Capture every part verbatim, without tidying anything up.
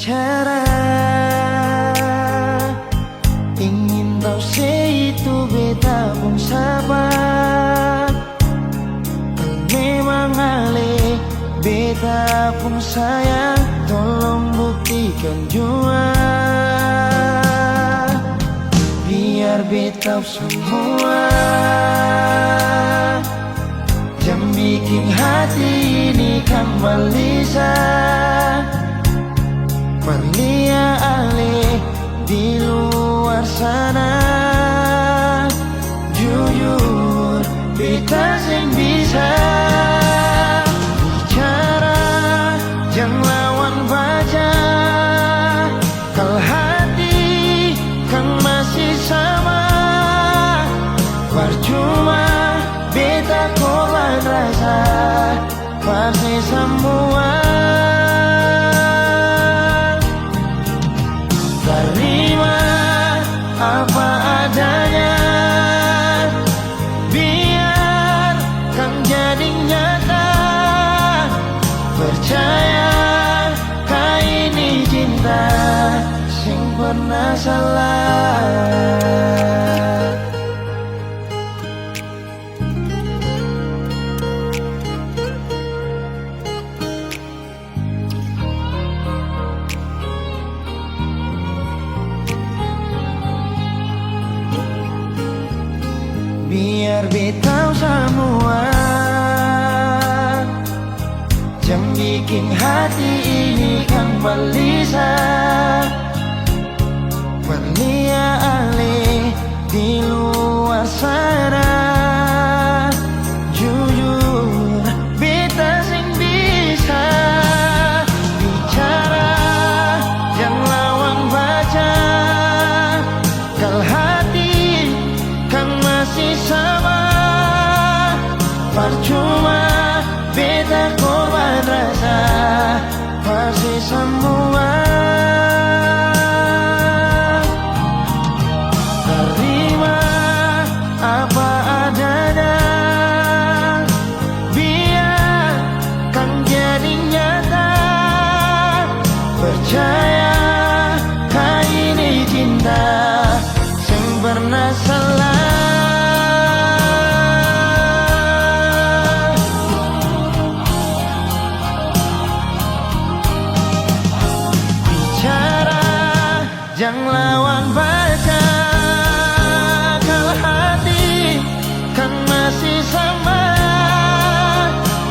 Cara ingin tau se itu beta pung sabar. Memang ale beta pung sayang, tolong buktikan jua. Biar beta samua. Jang biking hati ini kang balisa. Par lia ale di luar sana. Jujur, beta seng bisa bicara jang lawan baca. Kal hati kan masih sama, parcuma beta korban rasa, pasti samua. Tarima apa adanya. Biar kang jadi nyata, percaya ka ini cinta seng pernah salah. Biar beta samua, jang biking hati ini kang balisa. Par lia ale di luar sana. Jujur, beta seng bisa bicara jang lawan baca. Kal hati kan masih sama, parcuma beta korban rasa. Pasti samua tarima apa adanya. Biar kang jadi nyata, percaya ka ini cinta seng pernah salah. Bicara jang lawan baca, kal hati kan masih sama.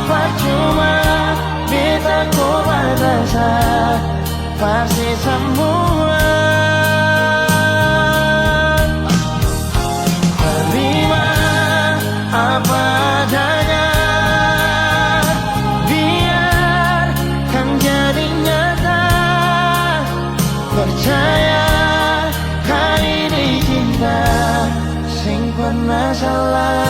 Parcuma beta korban rasa, pasti samua. Tarima apa adanya, biar kang jadi nyata. Percaya ka ini cinta seng pernah salah.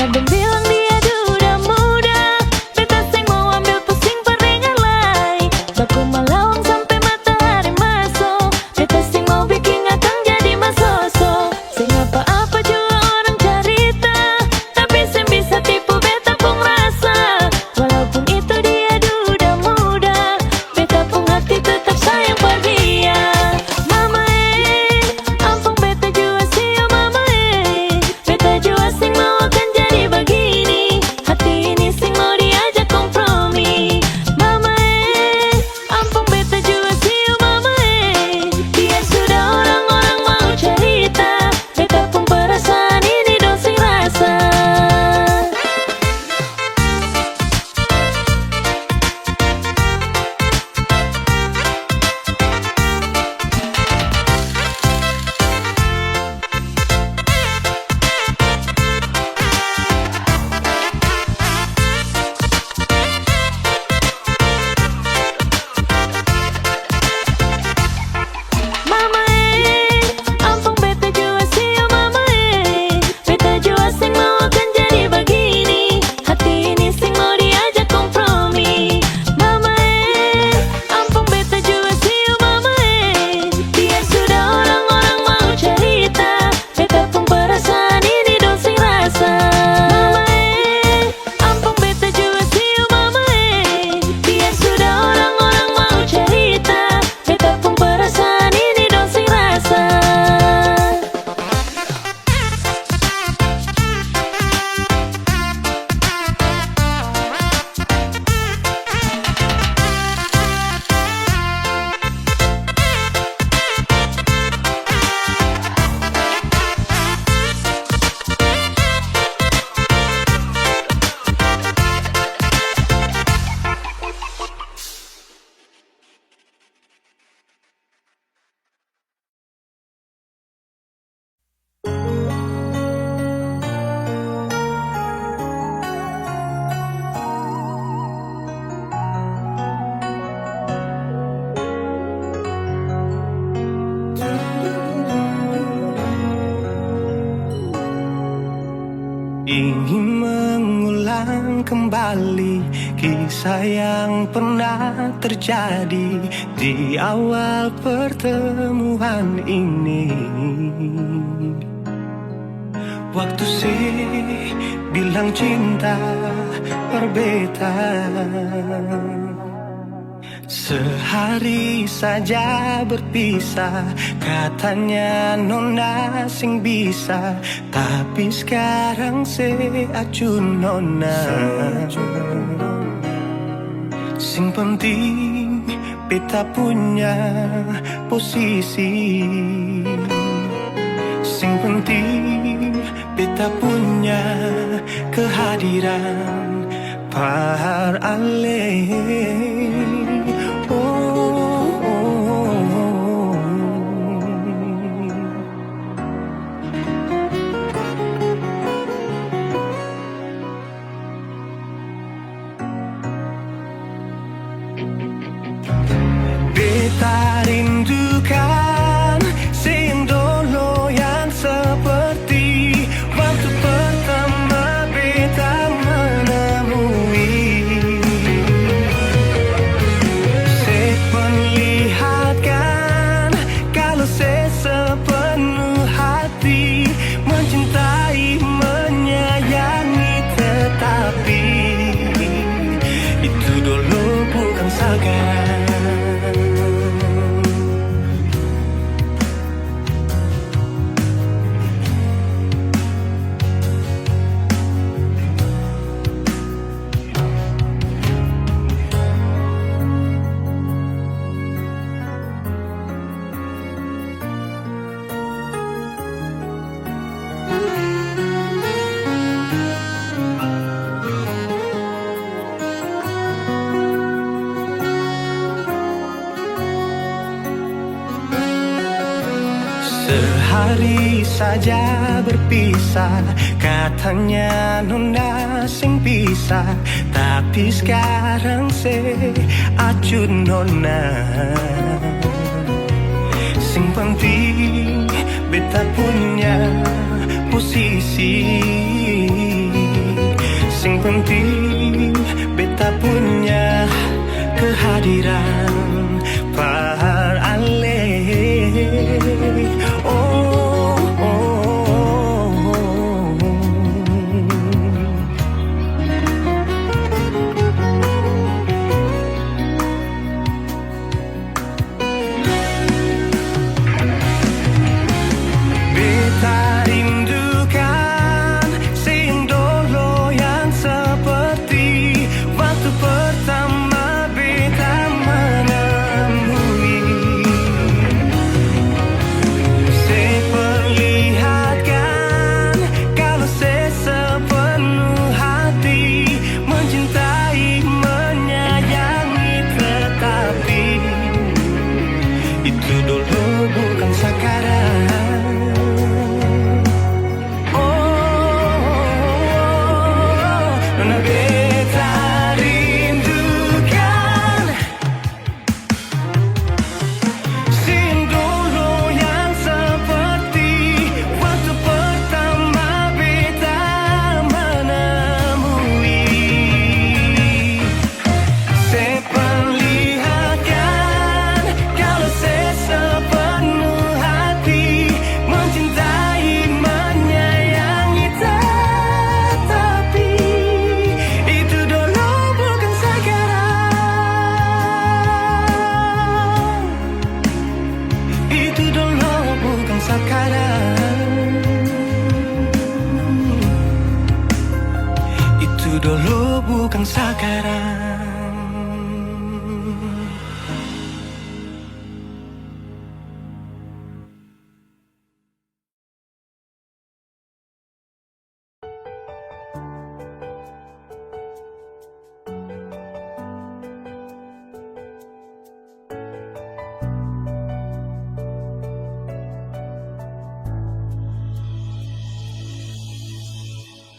Dong bilang dia duda muda, beta seng mau ambil pusing par dengar lai. Baku malawang sampe matahari maso, beta seng mau biking akang jadi masoso. Seng apa-apa jua orang carita, tapi seng bisa tipu beta pung rasa. Walaupun itu dia duda muda, beta pung hati tetap sayang par dia. Mama e, ampong beta jua sio mama e. Beta jua seng mau akan jadi bagini. Hati ini seng mau diajak kompromi. Mama e, ampong beta jua sio mama e. Biar sudah orang-orang mau carita, beta pung perasaan ini dong seng rasa. Mama e, ampong beta jua sio mama e. Beta jua seng mau akan jadi bagini. Hati ini seng mau diajak kompromi. Mama e, ampong beta jua sio mama e. Biar sudah orang-orang mau carita, beta pung perasaan ini dong seng rasa. Mama e, ampong beta jua sio mama e. Biar sudah orang-orang mau carita, beta pung perasaan ini dong seng rasa. Ingin mengulang kembali kisah yang pernah terjadi di awal pertemuan ini. Waktu se bilang cinta par beta, sehari saja berpisah, katanya nona seng bisa. Tapi skarang se acu nona. Seng penting beta punya posisi. Seng penting beta punya kehadiran par ale. Oh, oh, oh, oh. Beta rindukan seng dolo yang seperti waktu pertama beta menemui. Se perlihatkan kalo se sepenuh hati mencintai, menyayangi, tetapi itu dulu bukan sekarang. Sehari saja berpisah, katanya nona seng bisa, tapi skarang se acu nona. Seng penting beta punya posisi. Penting beta punya kehadiran, par ale. Oh, oh, oh, oh. Beta rindukan seng dolo yang seperti waktu pertama beta menemui. Se perlihatkan kalo se sepenuh hati mencintai, menyayangi, tetapi itu dolo bukan sakarang. Oh, nona beta rindukan. Seng dolo yang seperti waktu pertama beta menemui. Se perlihatkan kalo se sepenuh hati mencintai, menyayangi, tetapi itu dolo bukan sakarang. Itu dolo bukan sakarang. Itu dolo bukan sakarang.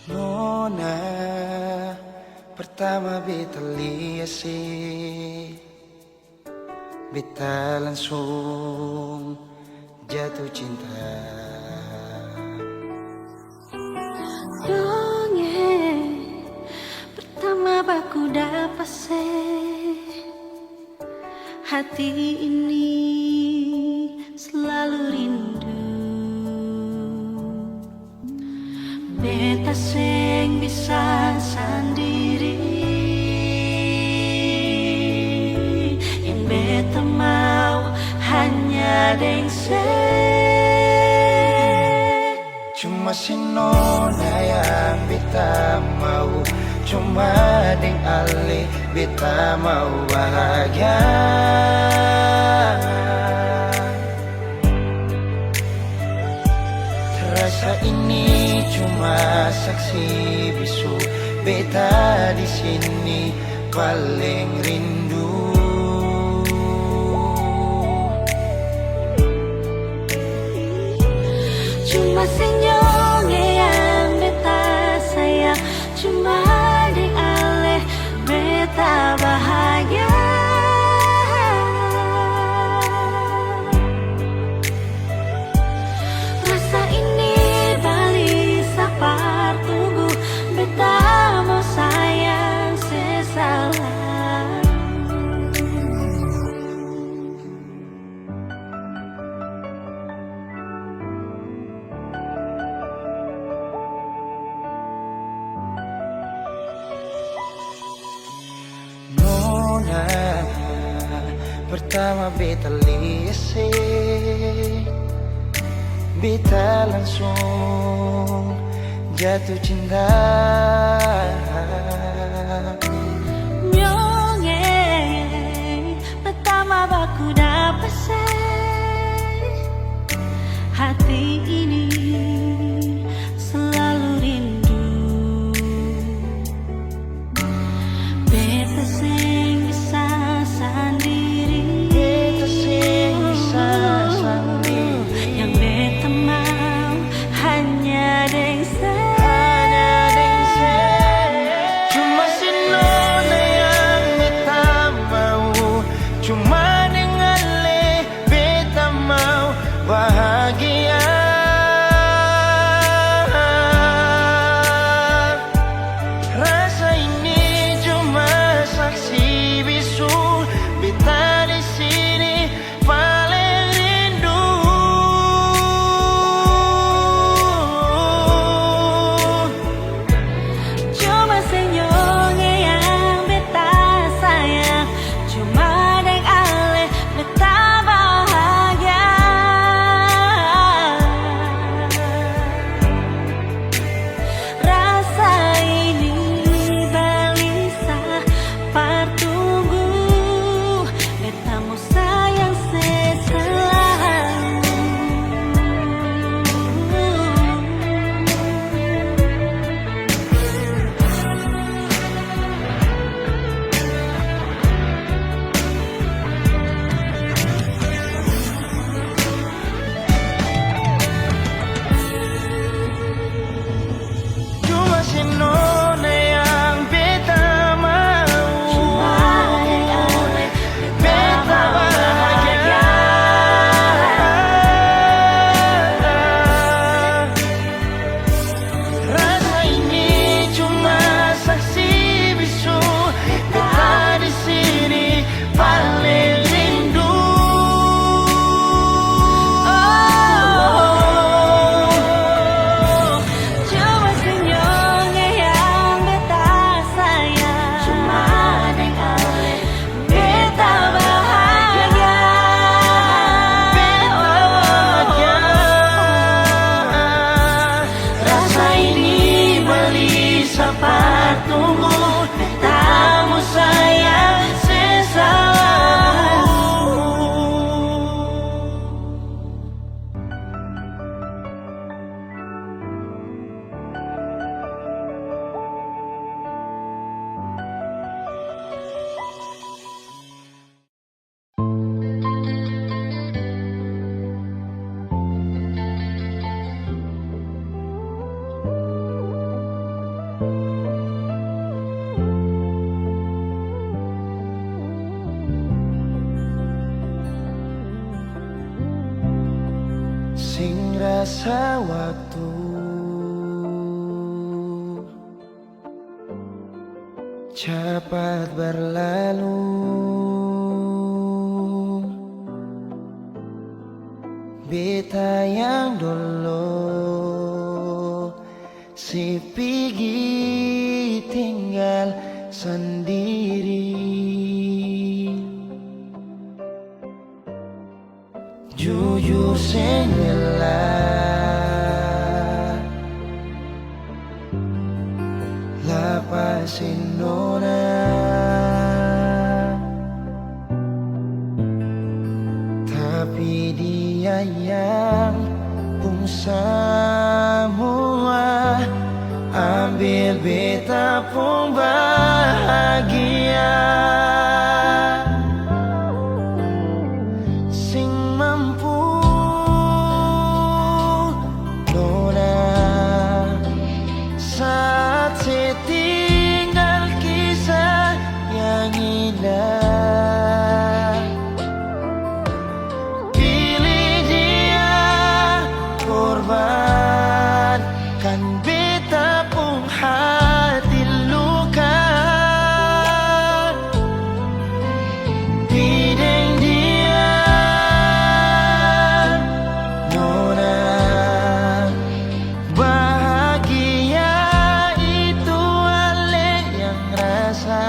Nona, pertama beta lia se, beta langsung jatuh cinta. Dong e, pertama baku dapa se, hati ini selalu rindu. Beta seng bisa sandiri, yang beta mau hanya deng se. Cuma se nona yang beta mau, cuma deng ale beta mau bahagia. Rasa ini cuma saksi bisu, beta di sini paling rindu. Cuma senyum yang beta sayang, cuma deng ale beta bahagia. Rasa ini balisa par tugu, beta mo sayang se salah. Nona, pertama beta lia se, beta langsung jatuh cinta. Nyong e, pertama baku dapa se, hati ini selalu rindu. Beta seng bisa sandiri. Beta seng bisa sandiri. Yang beta mau hanya deng se. Hanya deng se. Cuma se nona yang beta mau. Cuma deng ale beta mau bahagia. Rasa Rasa waktu capat berlalu, beta yang dolo se pigi tinggal sandiri. Jujur seng rela lapasi nona, tapi dia yang pung samua, ambil beta pung bahagia. Seng mampu nona saat se tinggal kisah yang indah. Pilih dia korbankan beta pung hati luka. Pi deng dia, nona bahagia itu ale yang rasa.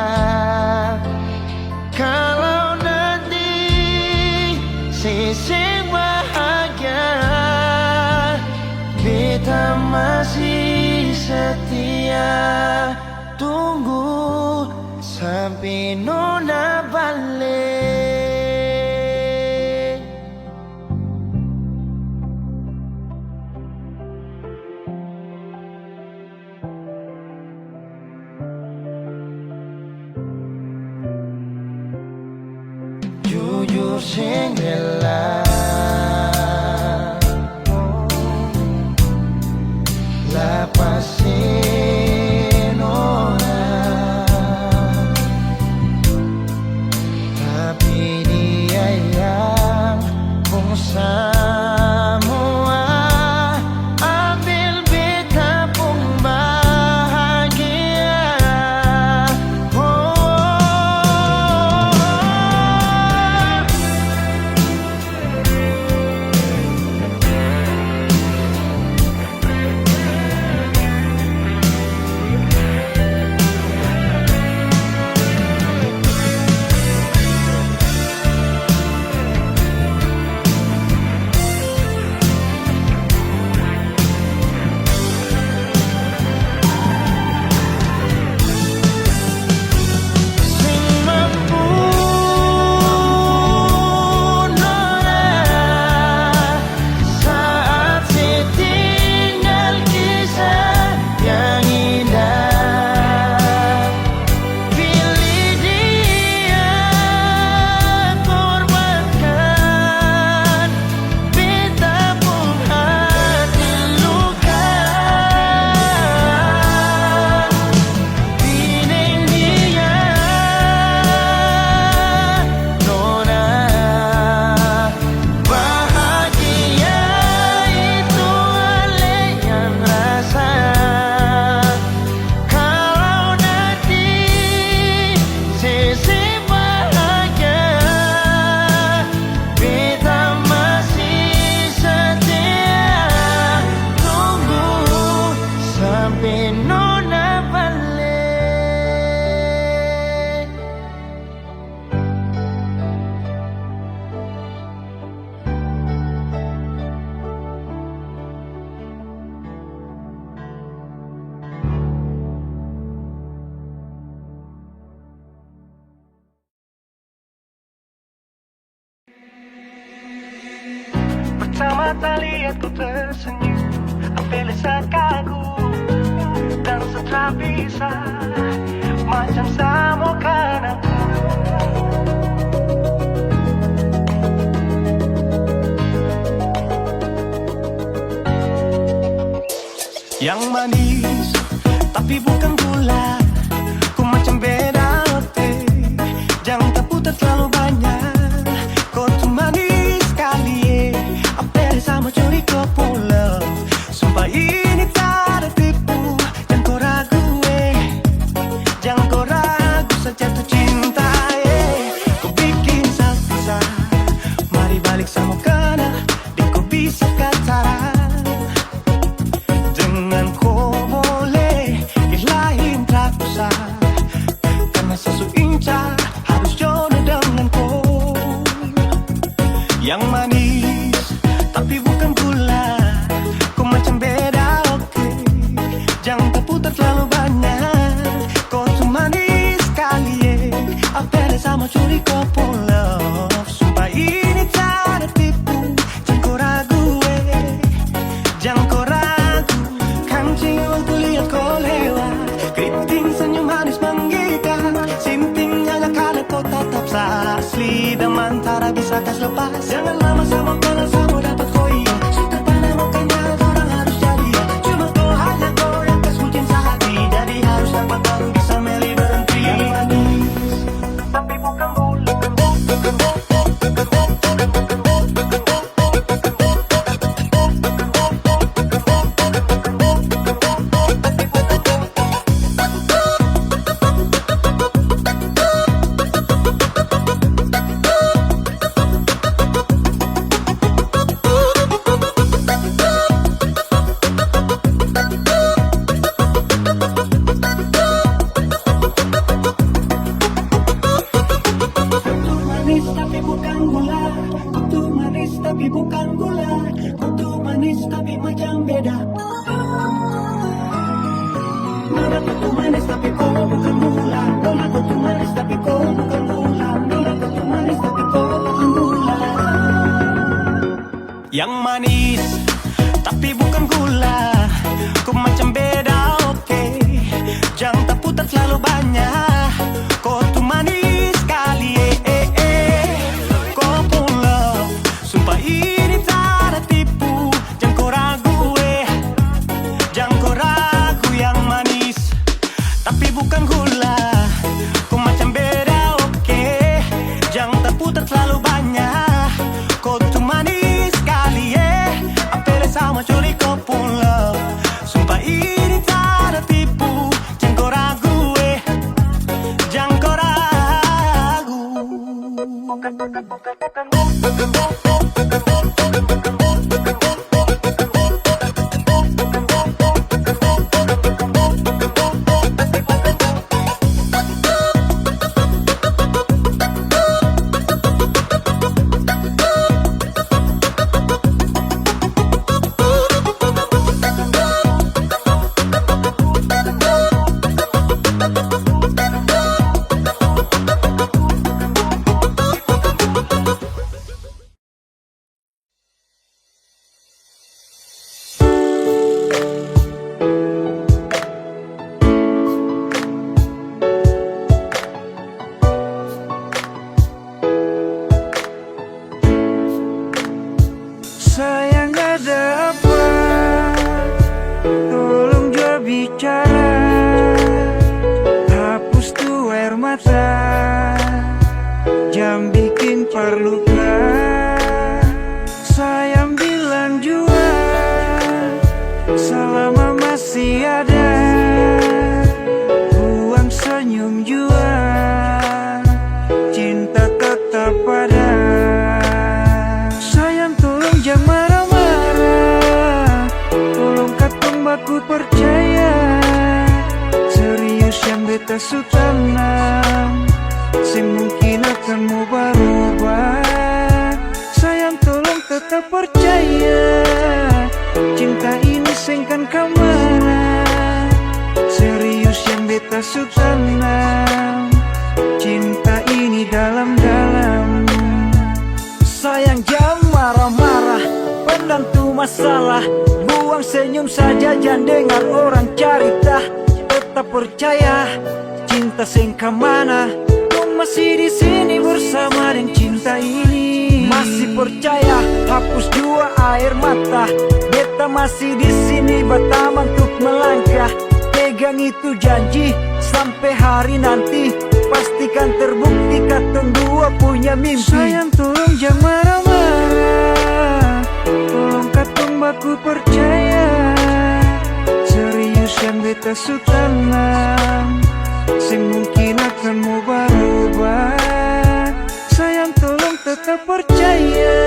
Kalau nanti se seng bahagia, beta masih setia tunggu sampe nona bale. Jujur seng rela lapasi nona, tapi dia yang pung samua, ambil beta pung bahagia. Oh. Seng mampu nona saat se tinggal kisah yang indah. Pilih dia korbankan beta pung hati luka. Pi deng dia, nona bahagia itu ale yang rasa. Kalau nanti se seng bahagia, beta masih setia tunggu sampe nona bale. Pertama taliat kau tersenyum, ampe lesa kagum dan setra bisa macam samua kanang. Yang manis, tapi bukan gula. Ko macam beda roti, jang taputar terlalu banya. Ko tu manis skali e, ampe sama curi ko pung Tas lepas, jangan lama sama kalah, sama dapat koi. Su terpana makanya dorang harus jadi. Cuma kau hanya kau yang kas kucing sehati, jadi harus dapat baru bisa meli berhenti. Yang manis, tapi bukan gula. Kutu manis tapi bukan gula. Kutu manis tapi bukan gula. Kutu manis tapi macam beda. Nona kutu manis tapi ko bukan gula. Nona kutu manis tapi ko bukan gula. Nona kutu manis tapi ko bukan gula. Yang manis, tapi bukan gula. Ko macam beda, oke. Jang taputar terlalu banya. Ko tu manis skali, eh, eh, eh. Ko pung love, sumpah ini tada tipu. Jang ko ragu, eh. Jang ko ragu yang manis. Tapi bukan gula, ko macam beda, oke. Jang taputar terlalu banya. Ko tu manis skali, eh. Apele sama curi ko pung love. Sumpah ini tada tipu. Jang ko ragu, eh. Jang ko ragu. Sayang, ada apa? Tolong jua bicara. Hapus tu aer mata. Jang biking parluka. Sayang, bilang jua, salama masi ada, buang senyum jua, cinta tetap ada. Sayang, tolong jang mara-mara, tolong katong baku percaya, serius yang beta su tanam, seng mungkin akan mo barubah. Sayang, tolong tetap percaya, cinta ini seng kan kamana. Serius yang beta su tanam, cinta ini dalam-dalam. Sayang, jang marah-marah, pendam tu masalah, buang senyum saja, jang dengar orang carita. Tetap percaya, cinta seng kamana, dong masi di sini bersama deng cinta ini. Masi percaya, hapus jua aer mata. Beta masi di sini batamang tuk melangkah. Pegang itu janji sampe hari nanti, pastikan terbukti katong dua punya mimpi. Sayang, tolong jang marah-marah, tolong katong baku percaya. Serius yang beta su tanam, seng mungkin akan mo barubah. Sayang, tolong tetap percaya,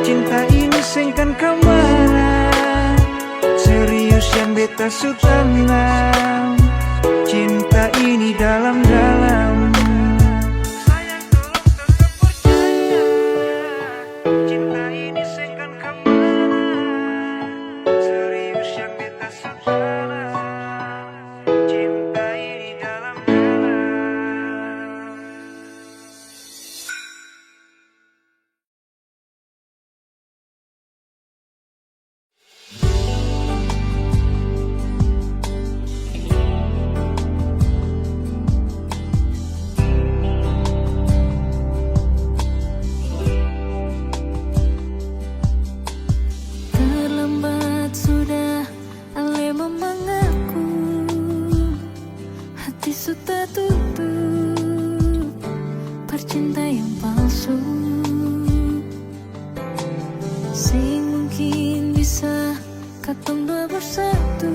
cinta ini seng kan kamana. Serius yang beta su tanam, cinta ini dalam-dalam. Sayang, tolong tetap percaya. Cinta ini seng kan kamana, serius yang beta su tanam, cinta ini dalam-dalam. katong dua bersatu.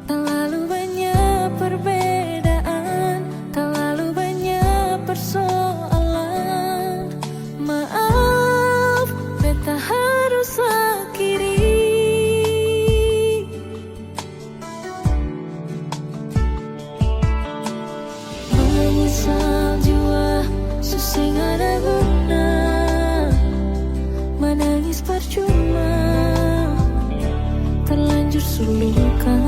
Talalu banya perbedaan, talalu banya persoalan. Maaf, beta harus akhiri. Menyesal jua su seng ada guna, manangis parcuma, terlanjur su luka.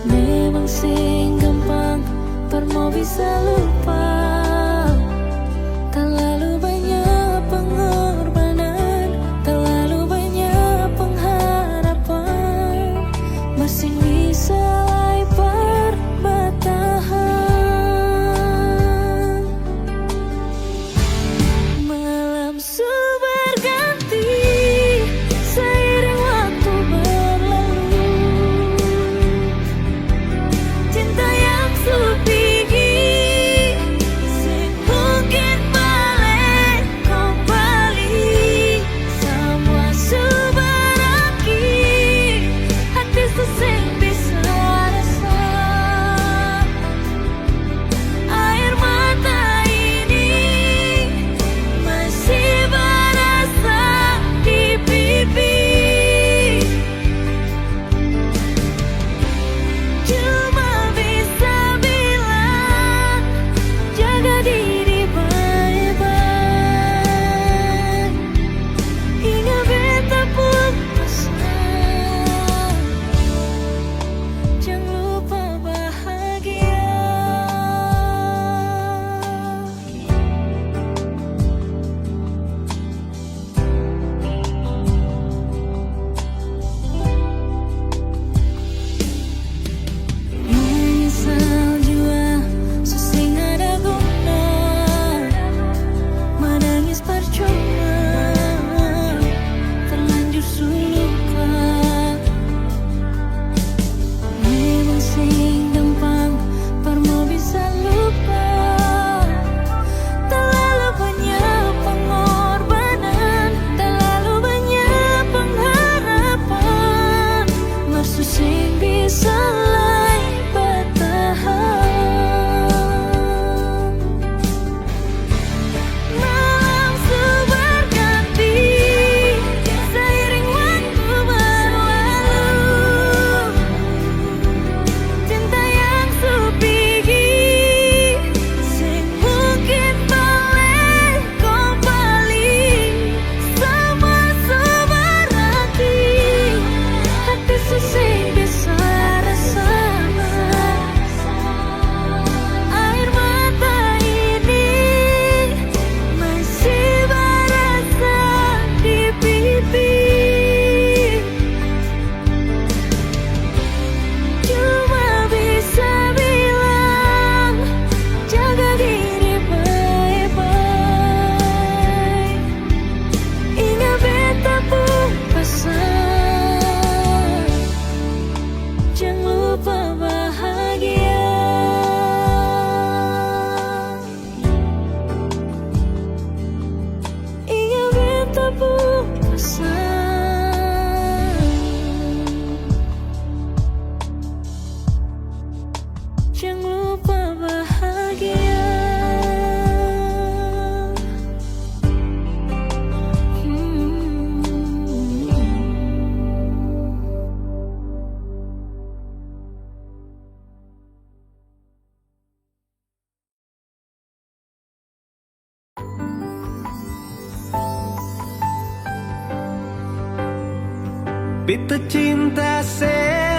Memang seng gampang par mo bisa lupa. Talalu banya pengorbanan, talalu banya pengharapan, mar seng bisa lai par batahan. Malam su berganti, seiring waktu berlalu. Cinta yang su pigi, seng mungkin bale kembali. Samua su berakhir, hati su seng bisa rasa. Air mata ini masih barasa di pipi. Cuma bisa bilang, jaga diri bae-bae. Inga beta pung pesan, jang lupa bahagia. Menyesal jua su seng ada guna, manangis parcuma, terlanjur su luka. Memang seng gampang par mo bisa lupa. Talalu banya pengorbanan, talalu banya pengharapan, mar su seng bisa lai batahan. Malam su berganti, seiring waktu berlalu. Cinta yang su pigi, seng mungkin bale kembali. Samua su berakhir, hati su seng bisa rasa. Air mata ini masih barasa di pipi. Cuma bisa bilang, jaga diri bae-bae. Inga beta pung pesan, jang lupa bahagia. Inga beta pung pesan, jang lupa bahagia. Hmm. Beta cinta se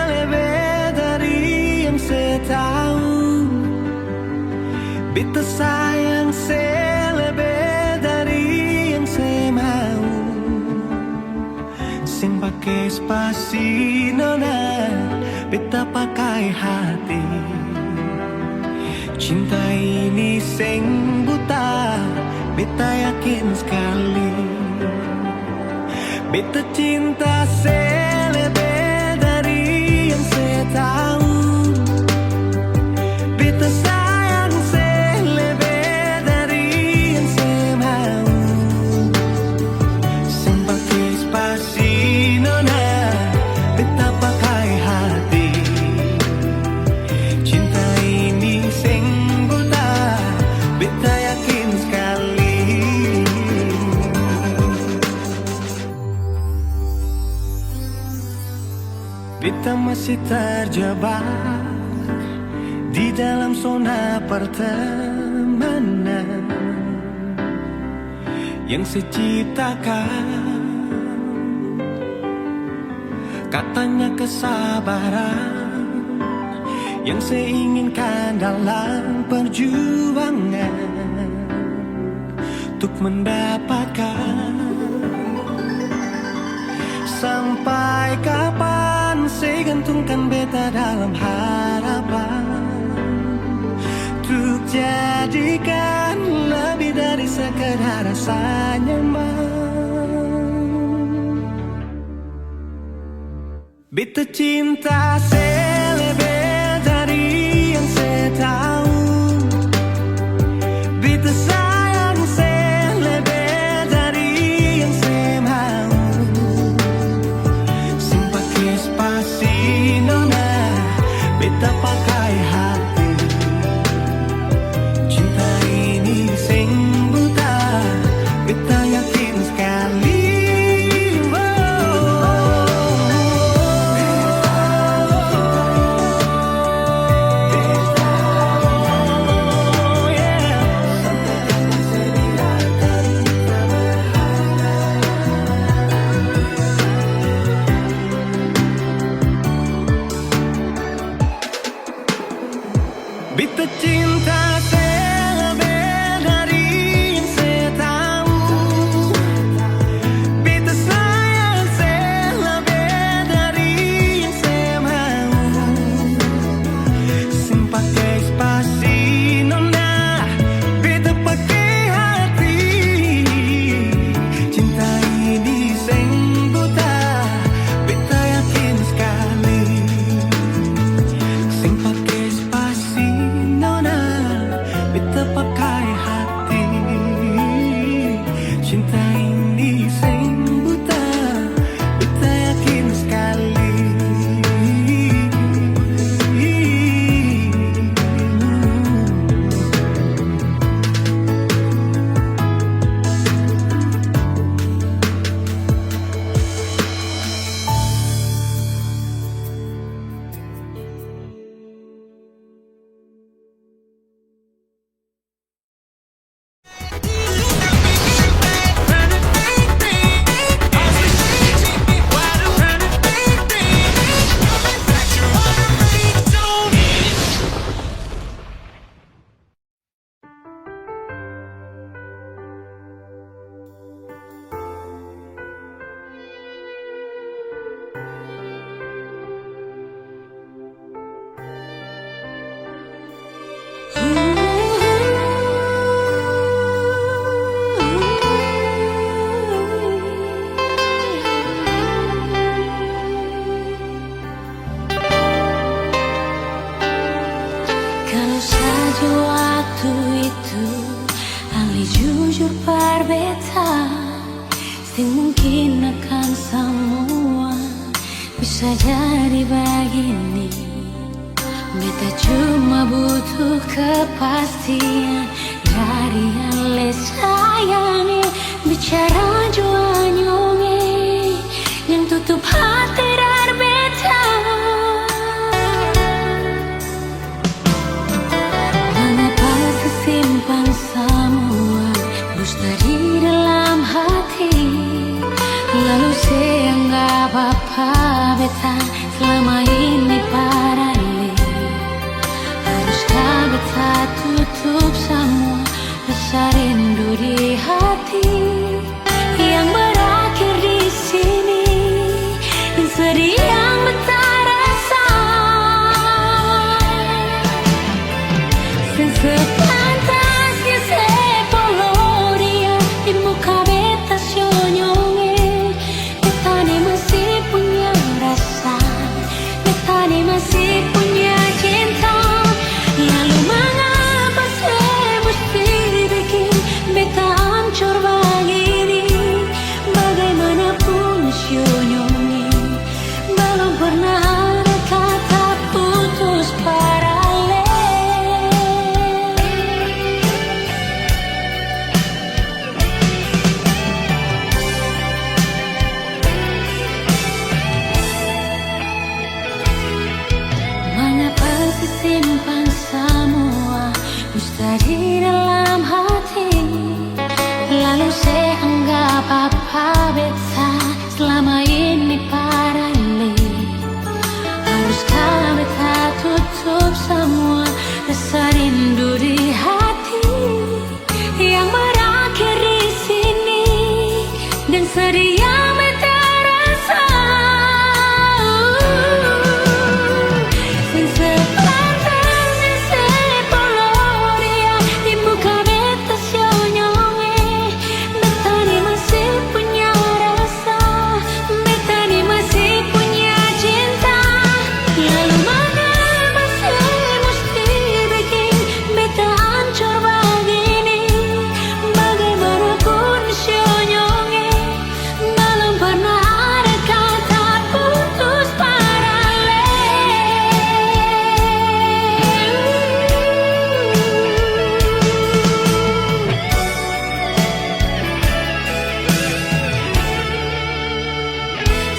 lebe dari yang se tau. Beta sayang se lebe dari yang se mau. Seng pake spasi nona, beta pakai hati. Cinta ini seng buta, beta yakin skali. Beta cinta se lebe dari yang se tau. Beta sayang se lebe dari yang se mau. Seng Beta masih terjebak di dalam zona pertemanan yang se ciptakan. Katanya kesabaran yang se inginkan dalam perjuangan untuk mendapatkan. Sampai kapan se gantungkan beta dalam harapan untuk jadikan lebih dari sekedar rasa nyaman. Beta cinta se lebe dari yang se tau. Beta sayang se lebe dari yang se mau. Seng pake spasi nona, beta pakai hati. Cinta ini seng buta, beta yakin skali. Beta cinta se lebe dari yang se tau. Beta sayang se lebe dari yang se mau. Seng pake spasi nona, beta pake hati. Cinta ini seng buta, beta yakin skali. Seng pake spasi nona, beta pakai hati. Cinta ini seng buta, beta yakin skali. Kalo saja waktu itu Ale jujur par beta, seng mungkin akang samua bisa jadi bagini. Beta cuma butuh kepastian dari Ale sayang. Bicara jua nyong e, yang tutup hati dari beta. Mangapa se simpan samua dusta di dalam hati, lalu se anggap apa beta selama ini par Ale? Haruskah beta tutup samua rasa rindu di hati? Sadia beta rasa, seng sepantasnya se polo dia di muka beta senyum, eh. Beta ni masih punya rasa, beta ni masih punya cinta. Lalu mangapa se musti biking beta ancor bagini? Bagaimanapun senyum, eh. Balong parna ada kata putus parale.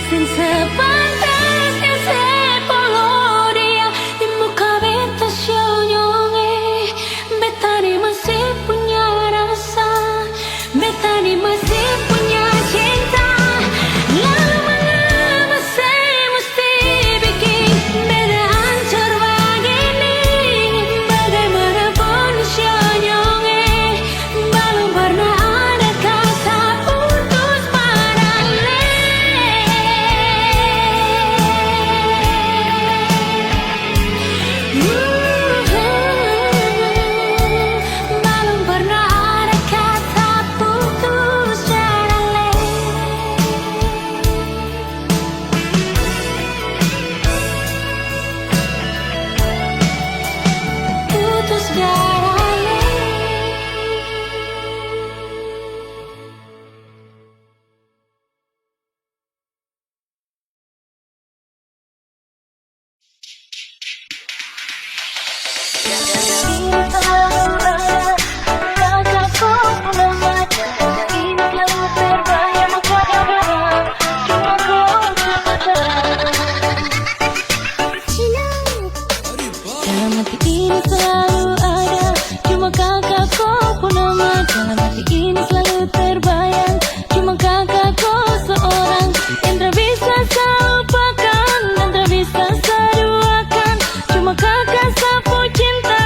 Seng sepantasnya se polo dia di muka beta senyum, eh. Beta ni masih punya rasa, beta ni masih punya cinta. Lalu mangapa se musti biking beta ancor bagini? Bagaimanapun senyum, eh, balong parna ada kata putus parale. Balong parna ada kata putus parale. Putus parale. Dalam hati ini selalu ada, cuma kaka ko pung nama. Dalam hati ini selalu terbayang, cuma kaka ko seorang yang tak bisa saya lupakan dan tak bisa saya duakan. Cuma kaka sa pung cinta,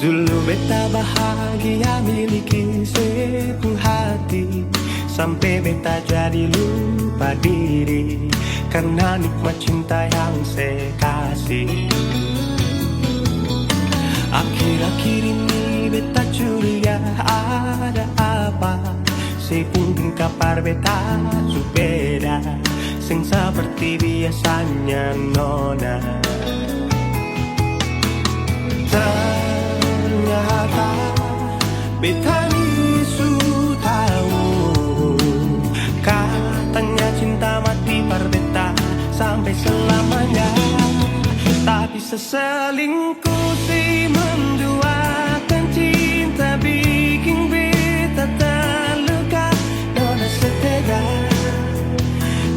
Dulu beta bahagia miliki se pung hati, sampe beta jadi lupa diri karna nikmat cinta yang se kasi. Akhir-akhir ini beta curiga ada apa, se pung tingkah par beta su beda, seng seperti biasanya nona. Ternyata beta ni su tau, katanya cinta mati par beta sampe selamanya. Tapi seselingkuh si menduakan cinta biking beta terluka. Nona setega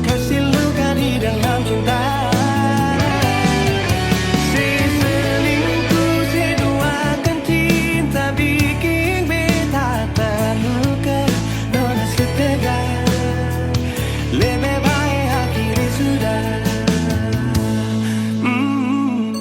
kasi luka di dalam cinta. Se selingkuh, se duakan cinta biking beta terluka. Nona setega, lebe bae akhiri sudah. Mm.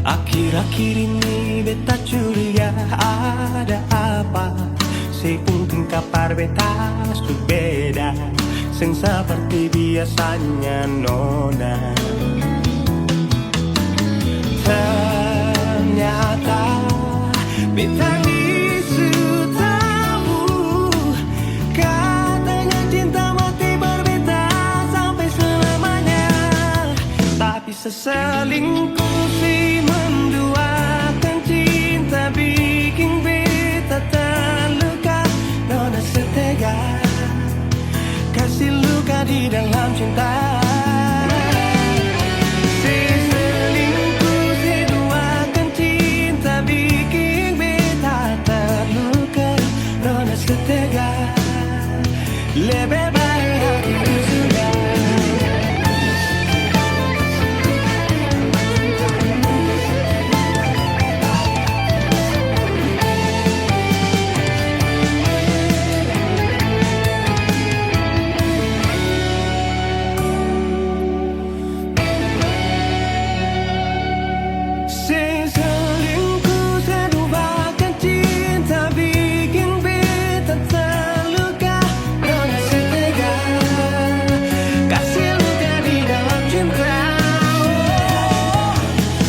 Akhir-akhir ini beta curiga ada apa, se pung tingkah par beta su beda, seng seperti biasanya nona. Ternyata beta ni su tau, katanya cinta mati par beta sampe selamanya. Tapi seselingkuh si menduakan cinta biking beta terluka. Nona setega kasi luka di dalam cinta. Se selingkuh, se duakan cinta biking beta terluka. Nona setega, lebe bae akhiri sudah. Se selingkuh, se duakan cinta biking beta terluka. Nona setega kasi luka di dalam cinta.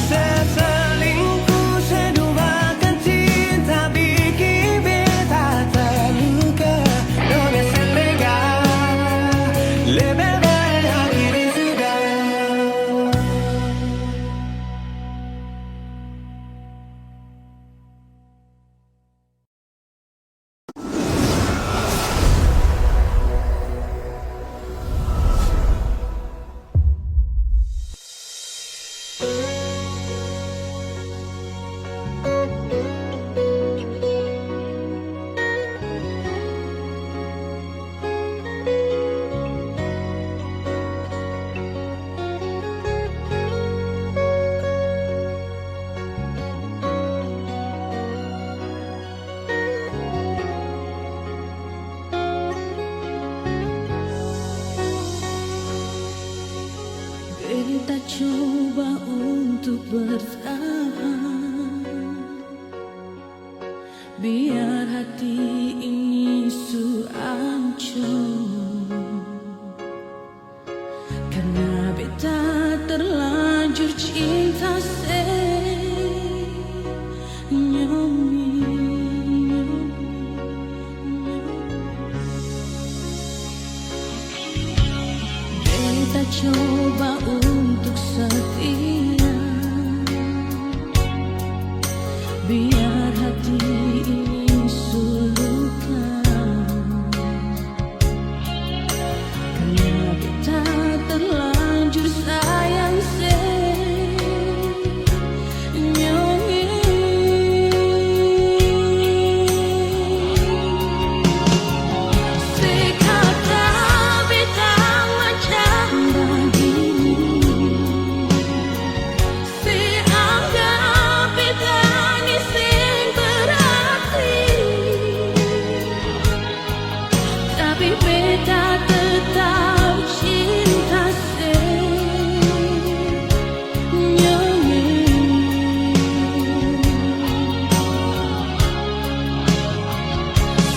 Se selingkuh, se duakan cinta biking beta terluka. Nona setega, lebe bae akhiri sudah. Beta coba untuk bertahan, biar hati ini su ancor. Karna beta terlanjur cinta senyum. Beta coba untuk setia, biar hati ini su luka. Karna beta terlanjur sayang senyum. Beta tetap cinta se, nyonge.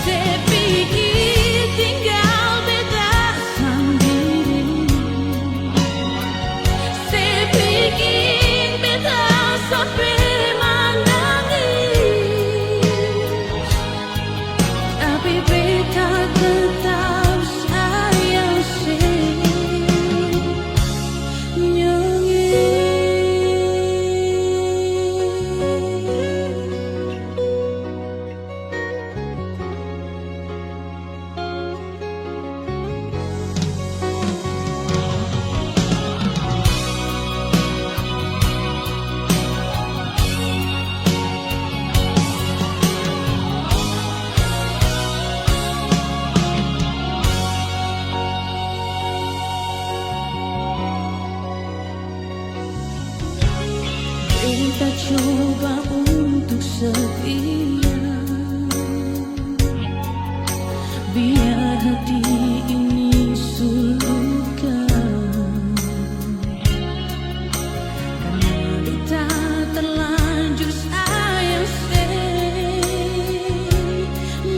Se pikir tinggal beta sandiri. Se biking beta sampe manangis, tapi beta tetap sayang se, nyonge. Beta coba untuk setia, biar hati ini su luka. Karna beta terlanjur sayang se,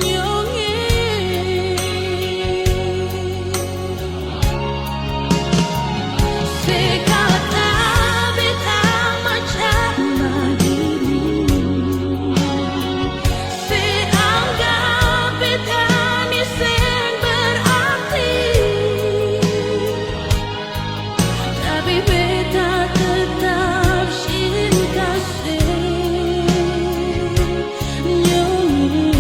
nyonge. Se kata beta macam bagini, se anggap beta ni seng berarti, tapi beta tetap cinta se, nyonge.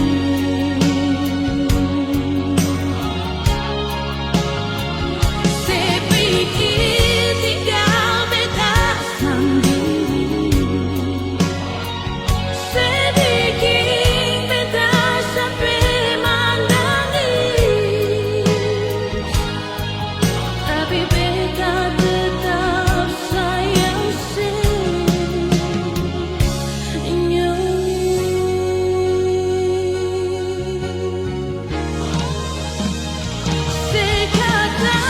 Se pikir tinggal beta sandiri. Se biking beta sampe manangis, tapi beta tetap sayang se, nyonge. Se kata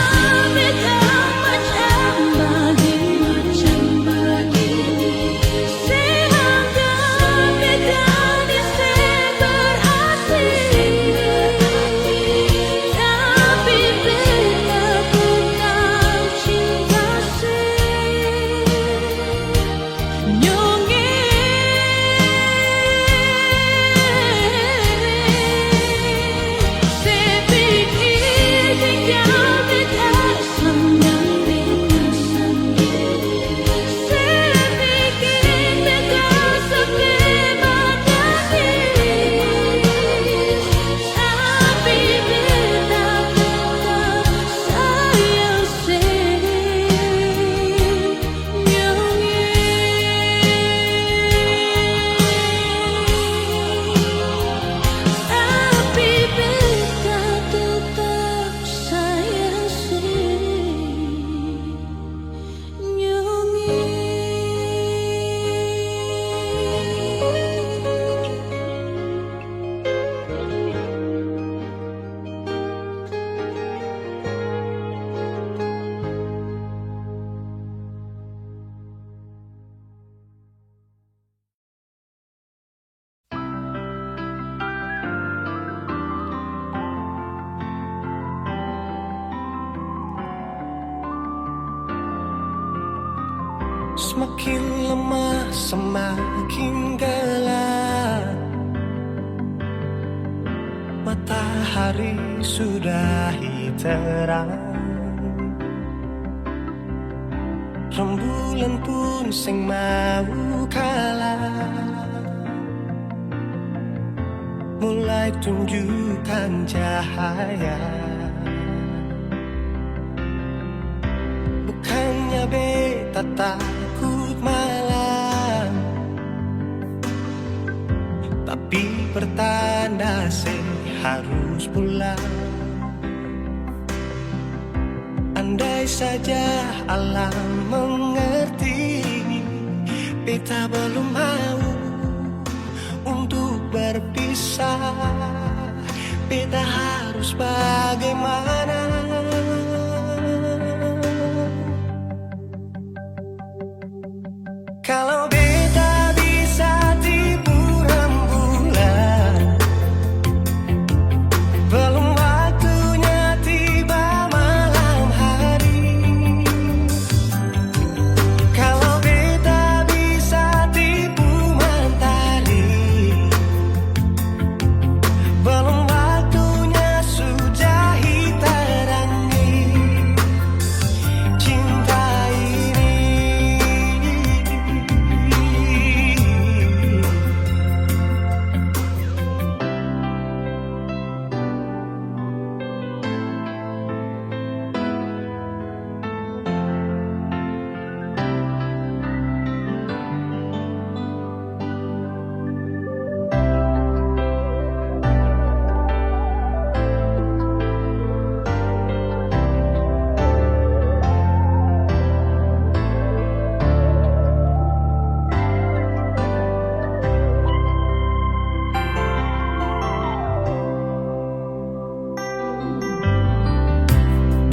beta macam bagini, se anggap beta ni seng berarti, tapi beta tetap cinta se, nyonge. Se pikir tinggal beta sandiri. Se pikir beta sampe manangis, tapi beta tetap sayang se, nyonge. Tapi beta tetap sayang se, nyonge. Semakin lemah, semakin gelap. Matahari sudahi terang. Rembulan pun seng mau kalah, mulai tunjukkan cahaya. Bukannya beta takut malam, tapi pertanda se harus pulang. Andai saja alam mengerti, beta belum mau untuk berpisah. Beta harus Bagaimana? Kalau beta bisa tipu rambulan, belum waktunya tiba malam hari. Kalau beta bisa tipu mantari, belum waktunya sudah hitarangi cinta ini.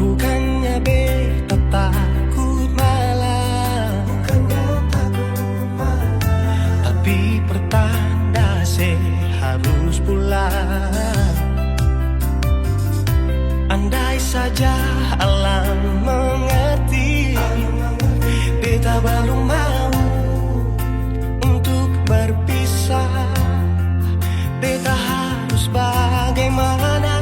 Bukannya beta takut malam, bukannya takut malam, tapi pertanda se harus pulang. Andai saja alam mengerti, beta balum mau untuk berpisah. Beta harus bagaimana?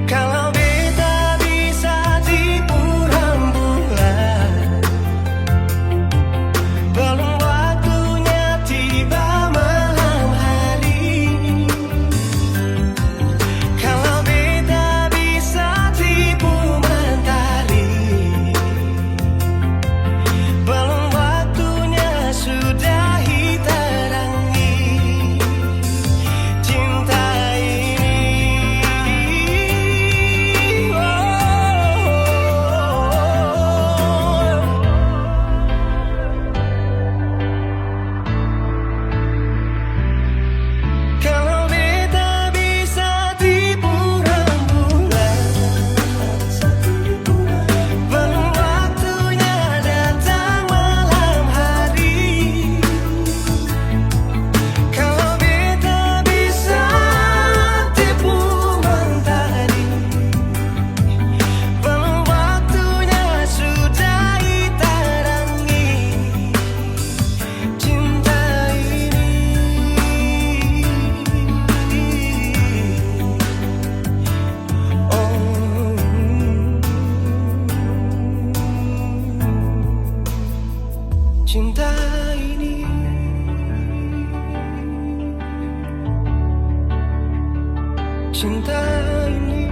Kalau beta bisa tipu rambulan, belum waktunya tiba malam hari. Kalau beta bisa tipu mantari, belum waktunya sudah hitarangi cinta ini. Oh, oh, oh, oh. Kalau beta bisa tipu rambulan, belum waktunya datang malam hari. Kalau beta bisa tipu mantari, belum waktunya sudah hitarangi cinta ini. Oh, cinta ini, cinta ini.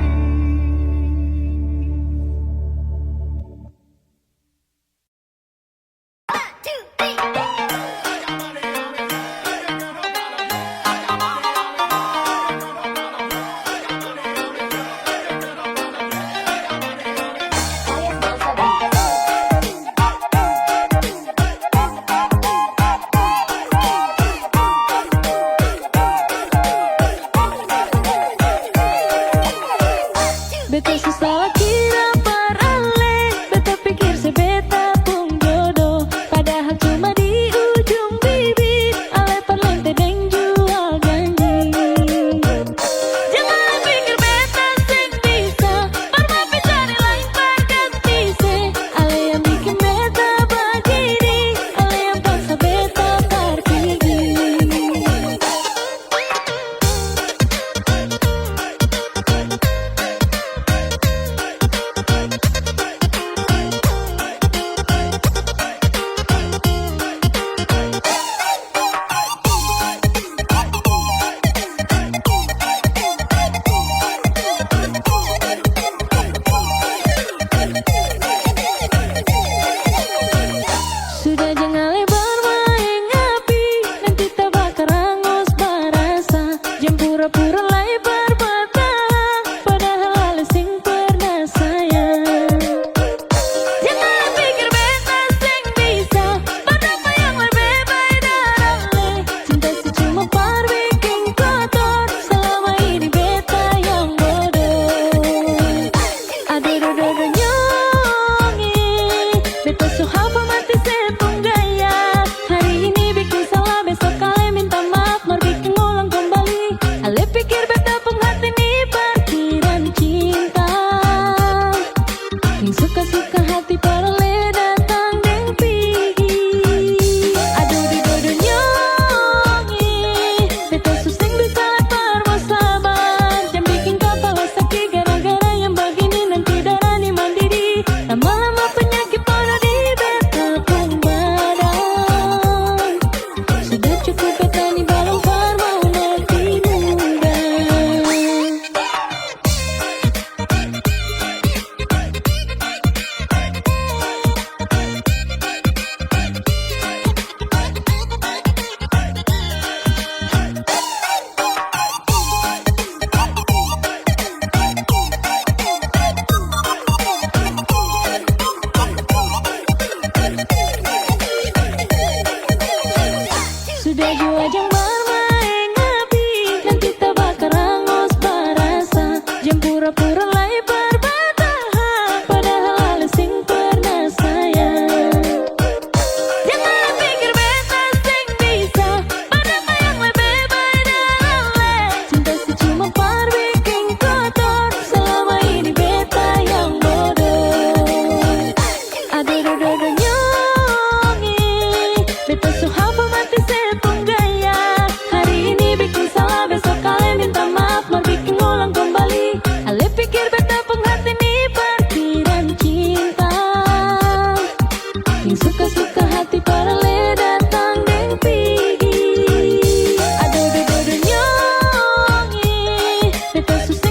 Tete su